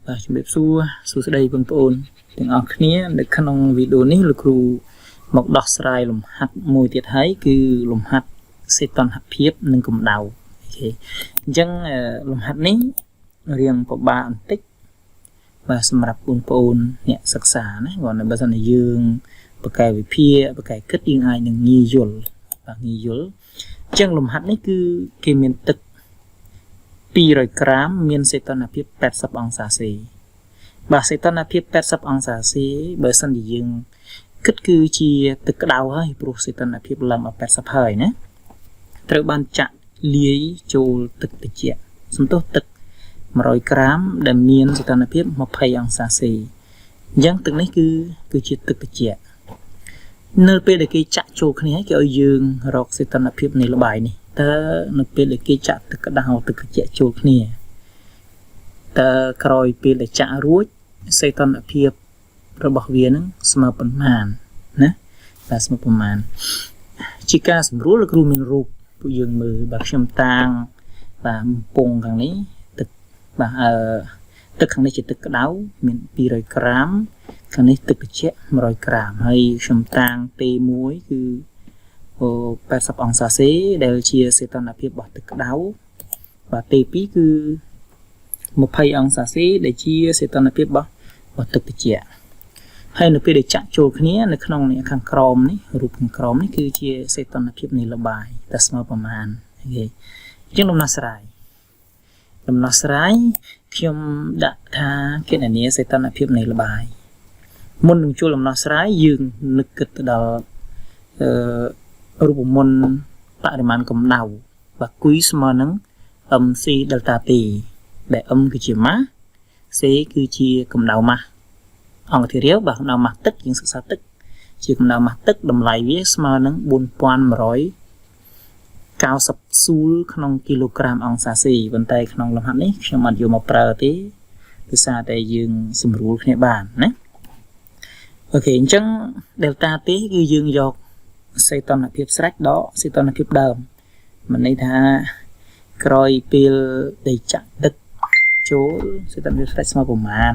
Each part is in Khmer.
បាទជំរាបសួរសួស្តីបងប្អូនទាំងអស់គ្នានៅក្នុងវីដេអូនេះលោកគ្រូមកដោះស្រាយលំហាត់មួយទៀតហើយគឺលំហាត់សីតុណ្ហភាពនិងកម្ដៅ OK អញ្ចឹងលំហាត់នេះរៀងពិបាកបន្តិចបាទសម្រាប់បងប្អូនអ្នកសិក្សាណាគាត់បើសិនជាយើងបកកែវិភាគបកកែគិតយើងអាចនឹងងាយយល់បាទងាយយល់អញ្ចឹងលំហាត់នេះគឺគេមានទឹក200ក្រាមមានសីតុណ្ហភាព80អង្សាសេបាទសីតុណ្ហភាព80អង្សាសេបើសិនជាយើងគិតគឺជាទឹកក្តៅហើយព្រោះសីតុណ្ហភាពឡើងដល់80ហើយណាត្រូវបានចាក់លាយចូលទឹកត្រជាក់សំទោសទឹក100ក្រាមដែលមានសីតុណ្ហភាព20អង្សាសេអញ្ចឹងទឹកនេះគឺជាទឹកត្រជាក់នៅពេលដែលគេចាក់ចូលគ្នាគេឲ្យយើងរកសីតុណ្ហភាពនៃល្បាយនេះតើនៅពេលដែលគេចាក់ទឹកក្តៅទឹកត្រជាក់ចូលគ្នាតើក្រោយពេលដែលចាក់រួចសីតុណ្ហភាពរបស់វានឹងស្មើប៉ុន្មានណាបាទស្មើប៉ុន្មានជាការសម្រួលលោកគ្រូមានរូបពួកយើងមើលបាទខ្ញុំតាងបាទកំពង់ខាងនេះទឹកបាទអឺទឹកខាងនេះជាទឹកក្តៅមាន200ក្រាមខាងនេះទឹកត្រជាក់100ក្រាមហើយខ្ញុំតាង T1 គឺ80អង្សាសេដែលជាសីតុណ្ហភាពរបស់ទឹកក្តៅបាទ T2 គឺ20អង្សាសេដែលជាសីតុណ្ហភាពរបស់ទឹកត្រជាក់ហើយនៅពេលដែលចាក់ចូលគ្នានៅក្នុងនេះខាងក្រោមនេះរូបខាងក្រោមនេះគឺជាសីតុណ្ហភាពនៃល្បាយតែស្មើប្រមាណ OK អញ្ចឹងដំណោះស្រាយដំណោះស្រាយខ្ញុំដាក់ថាគណនាសីតុណ្ហភាពនៃល្បាយមុននឹងជួលដំណោះស្រាយយើងនឹកគិតទៅដល់អឺរូបមន្តបរិមាណកម្ដៅបាទគុយស្មើនឹង mc delta T ដែល m គឺជាម៉ាស់ c គឺជាកម្ដៅម៉ាស់អង្គធារាវបាទកម្ដៅម៉ាស់ទឹកយើងសិក្សាទឹកជាកម្ដៅម៉ាស់ទឹកតម្លៃវាស្មើនឹង4190ស៊ូលក្នុងគីឡូក្រាមអង្សាសេប៉ុន្តែក្នុងលំហាត់នេះខ្ញុំអត់យកមកប្រើទេដោយសារតែយើងសម្រួលគ្នាបានណា OK អញ្ចឹង delta T គឺយើងយកសីតុណ្ហភាពស្រេចដកសីតុណ្ហភាពដើមមានន័យថាក្រោយពេលដែលចាក់ទឹកចូលសីតុណ្ហភាពស្រេចស្មើប្រមាណ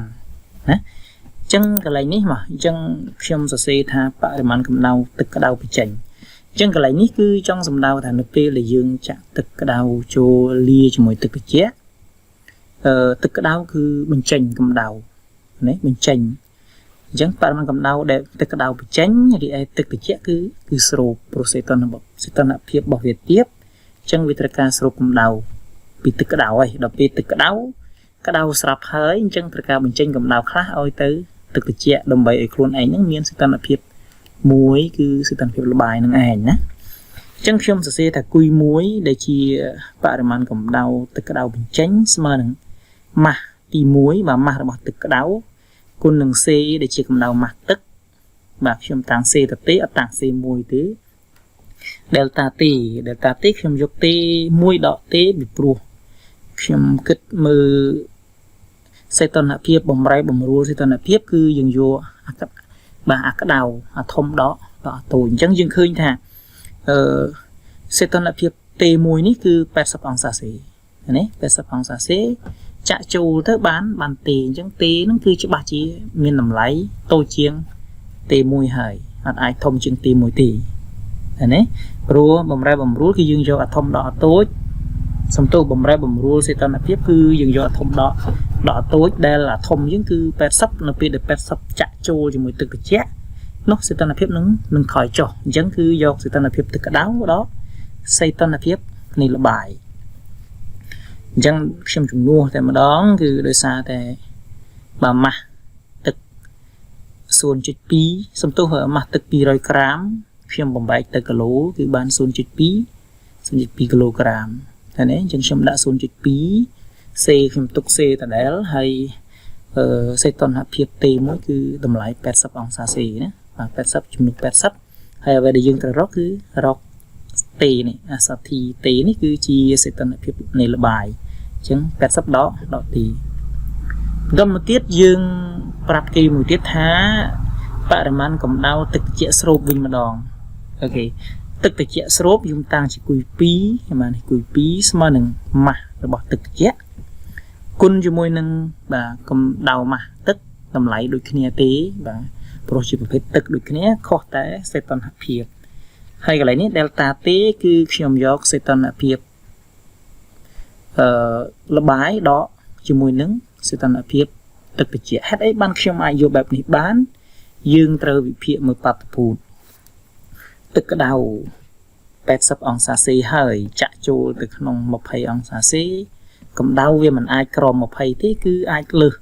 ណាអញ្ចឹងកន្លែងនេះមកអញ្ចឹងខ្ញុំសរសេរថាបរិមាណកម្ដៅទឹកក្តៅបញ្ចេញអញ្ចឹងកន្លែងនេះគឺចង់សម្ដៅថានៅពេលដែលយើងចាក់ទឹកក្តៅចូលលាជាមួយទឹកត្រជាក់អឺទឹកក្តៅគឺបញ្ចេញកម្ដៅនេះបញ្ចេញអញ្ចឹងបរិមាណកម្ដៅដែលទឹកក្តៅបញ្ចេញរីឯទឹកត្រជាក់គឺស្រូបព្រោះសីតុណ្ហសីតុណ្ហភាពរបស់វាទាបអញ្ចឹងវាត្រូវការស្រូបកម្ដៅពីទឹកក្តៅហើយដល់ពេលទឹកក្តៅក្តៅស្រាប់ហើយអញ្ចឹងត្រូវការបញ្ចេញកម្ដៅខ្លះឲ្យទៅទឹកត្រជាក់ដើម្បីឲ្យខ្លួនឯងនឹងមានសីតុណ្ហភាពមួយគឺសីតុណ្ហភាពល្បាយនឹងឯងណាអញ្ចឹងខ្ញុំសរសេរថាគុយមួយដែលជាបរិមាណកម្ដៅទឹកក្តៅបញ្ចេញស្មើនឹងម៉ាស់ទី1បាទម៉ាស់របស់ទឹកក្តៅគុណនឹង C ដែលជាកម្ដៅម៉ាស់ទឹកបាទខ្ញុំតាំង C ទៅទេអត់តាំង C 1ទេ delta T delta T ខ្ញុំយក T 1ដក T ពីព្រោះខ្ញុំគិតមើលសីតុណ្ហភាពបំរែបំរួលសីតុណ្ហភាពគឺយើងយកអាបាទអាក្តៅអាធំដកដកអាតូចអញ្ចឹងយើងឃើញថាអឺសីតុណ្ហភាព T1 នេះគឺ80អង្សាសេណា80អង្សាសេចាក់ចូលទៅបានបាន T អញ្ចឹង T ហ្នឹងគឺច្បាស់ជាមានតម្លៃតូចជាង T1 ហើយអត់អាចធំជាង T1 ទេណាព្រោះបំរែបំរួលគឺយើងយកអាធំដកអាតូចសំទោសបំរែបំរួលសីតុណ្ហភាពគឺយើងយកអាធំដកដកអាតូចដែលអាធំយើងគឺ80នៅពេលដែល80ចាក់ចូលជាមួយទឹកត្រជាក់នោះសីតុណ្ហភាពនឹងនឹងថយចុះអញ្ចឹងគឺយកសីតុណ្ហភាពទឹកក្តៅដល់សីតុណ្ហភាពនៃល្បាយអញ្ចឹងខ្ញុំជំនួសតែម្ដងគឺដោយសារតែបើម៉ាស់ទឹក0.2សំទោសម៉ាស់ទឹក200ក្រាមខ្ញុំបំបែកទៅគីឡូគឺបាន0.2 0.2គីឡូក្រាមតែនេះអញ្ចឹងខ្ញុំដាក់0.2 C ខ្ញុំទុក C ដដែលហើយអឺសីតុណ្ហភាព T1 គឺតម្លៃ80អង្សាសេណាបាទ80ចំនួន80ហើយអ្វីដែលយើងត្រូវរកគឺរក T នេះអាសធី T នេះគឺជាសីតុណ្ហភាពនៃល្បាយអញ្ចឹង80ដកដក T បន្តមកទៀតយើងប្រាប់គេមួយទៀតថាបរិមាណកម្ដៅទឹកត្រជាក់ស្រូបវិញម្ដង OK ទឹកត្រជាក់ស្រូបយើងតាំងជាគុយ2បាទគុយ2ស្មើនឹងម៉ាស់របស់ទឹកត្រជាក់ គុណជាមួយនឹងបាទកម្ដៅម៉ាស់ទឹកតម្លៃដូចគ្នាទេបាទព្រោះជាប្រភេទទឹកដូចគ្នាខុសតែសីតុណ្ហភាពហើយកន្លែងនេះ delta T គឺខ្ញុំយកសីតុណ្ហភាពអឺល្បាយដកជាមួយនឹងសីតុណ្ហភាពទឹកត្រជាក់ហេតុអីបានខ្ញុំអាចយកបែបនេះបានយើងត្រូវវិភាគមួយបាតុភូតទឹកក្តៅ80អង្សាសេហើយចាក់ចូលទៅក្នុង20អង្សាសេកម្ដៅវាមិនអាចក្រោម20ទេគឺអាចលើស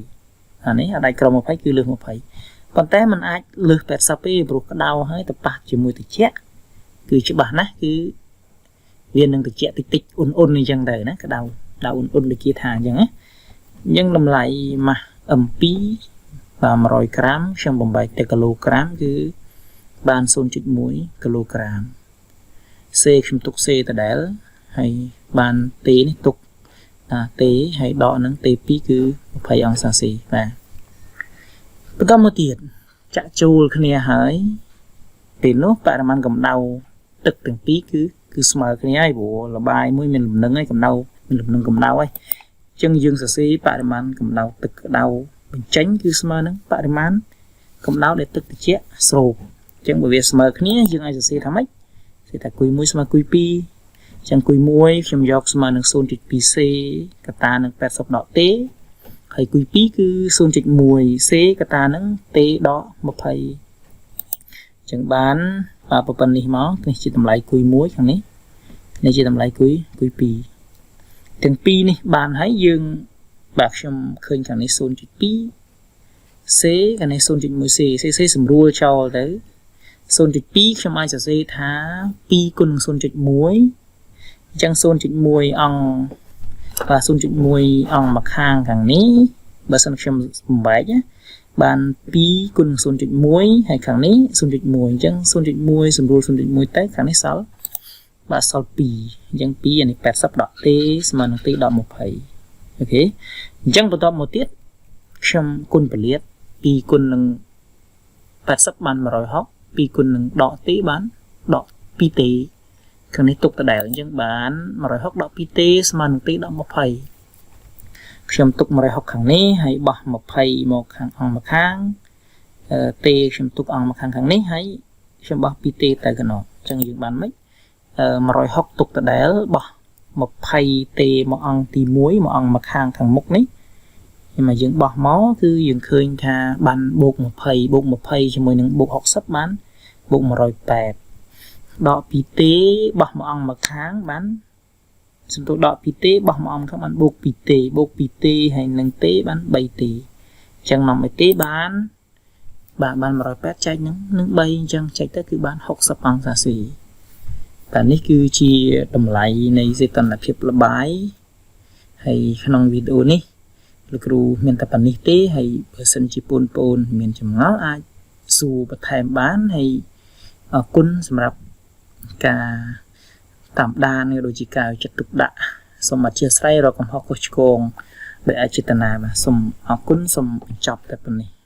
20អានេះអាចក្រោម20គឺលើស20ប៉ុន្តែมันអាចលើស80ទេព្រោះក្តៅហើយទៅប៉ះជាមួយត្រជាក់គឺច្បាស់ណាស់គឺវានឹងត្រជាក់តិចតិចអ៊ុនអ៊ុនអញ្ចឹងទៅណាក្តៅដៅអ៊ុនអ៊ុនដូចជាថាអញ្ចឹងណាអញ្ចឹងតម្លៃម៉ាស់ M2 បាទ100ក្រាមខ្ញុំបំបែកទៅគីឡូក្រាមគឺបាន0.1គីឡូក្រាម C ខ្ញុំទុក C ដដែលហើយបាន T នេះទុកតា T ហើយដកនឹង T2 គឺ20អង្សាសេបាទបន្តមកទៀតចាក់ចូលគ្នាហើយពេលនោះបរិមាណកម្ដៅទឹកទាំងពីរគឺគឺស្មើគ្នាហើយព្រោះល្បាយមួយមានលំនឹងហើយកម្ដៅមានលំនឹងកម្ដៅហើយអញ្ចឹងយើងសរសេរបរិមាណកម្ដៅទឹកក្ដៅបញ្ចេញគឺស្មើនឹងបរិមាណកម្ដៅដែលទឹកត្រជាក់ស្រូបអញ្ចឹងបើវាស្មើគ្នាយើងអាចសរសេរថាម៉េចសរសេរថាគុយ1ស្មើគុយ2អញ្ចឹងគុយ1ខ្ញុំយកស្មើនឹង 0.2C កតានឹង80ដក T ហើយគុយ2គឺ 0.1C កតានឹង T ដក20អញ្ចឹងបានបាទប៉ុណ្ណេះមកនេះជាតម្លៃគុយ1ខាងនេះនេះជាតម្លៃគុយគុយ2ទាំងពីរនេះបានហើយយើងបាទខ្ញុំឃើញខាងនេះ0.2 C ខាងនេះ 0.1 C C C សម្រួលចោលទៅ0.2ខ្ញុំអាចសរសេរថា2គុណនឹង0.1អញ្ចឹង0.1អង្គបាទ0.1អង្គមកខាងខាងនេះបើសិនខ្ញុំបំបែកបាន2គុណនឹង0.1ហើយខាងនេះ0.1អញ្ចឹង0.1សម្រួល0.1ទៅខាងនេះសល់បាទសល់2អញ្ចឹង2អានេះ80ដក T ស្មើនឹង T ដក20 OK អញ្ចឹងបន្ទាប់មកទៀតខ្ញុំគុណពលាត2គុណនឹង80បាន160 2គុណនឹងដក T បានដក 2T ខាងនេះទុកដដែលអញ្ចឹងបាន160ដក 2T ស្មើនឹង T ដក20ខ្ញុំទុក160ខាងនេះហើយបោះ20មកខាងអង្គមកខាង T ខ្ញុំទុកអង្គមកខាងខាងនេះហើយខ្ញុំបោះ 2T ទៅកណោះអញ្ចឹងយើងបានម៉េច160ទុកដដែលបោះ 20T មកអង្គទី1មកអង្គមកខាងខាងមុខនេះមកយើងបោះមកគឺយើងឃើញថាបានបូក20បូក20ជាមួយនឹងបូក60បានបូក180ដក 2T បោះមកអង្គមកខាងបានសំទោសដក 2T បោះមកអង្គខាងបានបូក 2T បូក 2T ហើយនឹង T បាន 3T អញ្ចឹងនាំឲ្យ T បានបាទបាន180ចែកនឹងនឹង3អញ្ចឹងចែកទៅគឺបាន60អង្សាសេតែនេះគឺជាតម្លៃនៃសីតុណ្ហភាពល្បាយហើយក្នុងវីដេអូនេះលោកគ្រូមានតែប៉ុណ្នេះទេហើយបើសិនជាបងប្អូនមានចម្ងល់អាចសួរបន្ថែមបានហើយអរគុណសម្រាប់ការតាមដានក៏ដូចជាការចិត្តទុកដាក់សូមអធ្យាស្រ័យរកកំហុសខុសឆ្គងដោយអចេតនាបាទសូមអរគុណសូមបញ្ចប់តែប៉ុណ្នេះ។